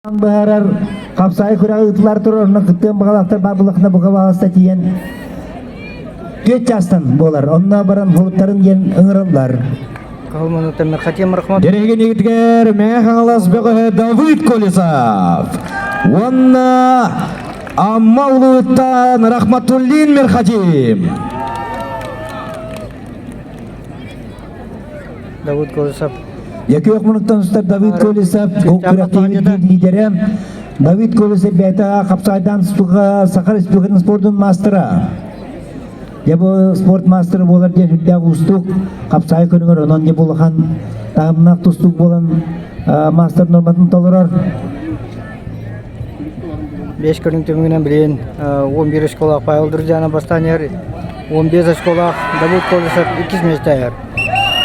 Быһаарар хапсаайы күрэҕи ыытылар турар, онно кыттыан баҕалаахтар баар буллахына бука баҕаласта тиийэн түөрт чаастан буолар. Онно баран хуруттарын диэн ыҥыраллар. Дэрэһигин игитигэр Мэҥэ Хаҥалас бөҕөһө Давыд Колесов уонна Амма улууттан Рахматуллин Мирхатим. Давыд Колесов. Якүөх мунуктан устар Давид Колесов күрэхтэһиибит лидерэ. Давид Колесов бэйэтэ хапсаайдаан тустууга Саха Республикатын спордун маастара. Дьэ бу спорт маастара буолар диэн үрдээх уустук хапсаай көрүҥэр онон дьэ бу улахан таһымнаах тустуук буолан маастар норматын толорор. Бес көрүҥ түмүгүнэн билигин 11 очколаах Павел Друзьяна бастаан иһэр, 15 очколаах Давыд Колесов иккис миэстэ иһэр.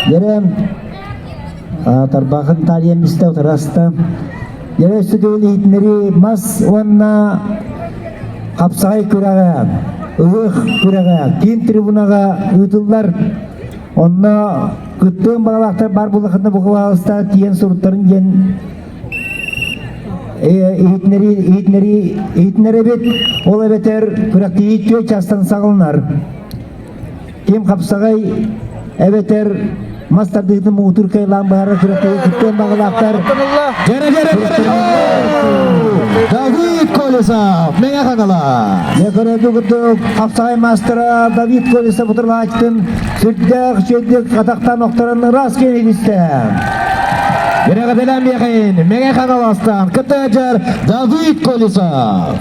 Дьэрэ тарбаахын таарыйан истэ утараста. Дьэрэ өссө төгүл иһитиннэрии мас уонна хапсаҕай күрэҕэ, ыһыах күрэҕэ киин трибунаҕа ыытыллар. Онно кыттыан баҕалаахтар баар буоллаххына букубаалыста тиийэн суруттарын диэн иһитиннэрии иһитиннэрэбит. Ол эбэтэр күрэхтэһии түөрт чаастан саҕаланар. Ким хапсаҕай эбэтэр мас тардыытын муҥутуур кыайылаан быһаарар күрэхтэһии кыттыан баҕалаахтар. Дьэрэ дьэрэ дьэрэ Давид Колесов Мэҥэ Хаҥала. Дьэ көрөргө курдук хапсаҕай маастара Давид Колесов утарылааччытын сүрдээх үчүгэйдик атахтаан охторон ыраас киэн илистэ. Бирэҕэтэлээн биэхин Мэҥэ Хаҥаластан кыттааччар Давид Колесов.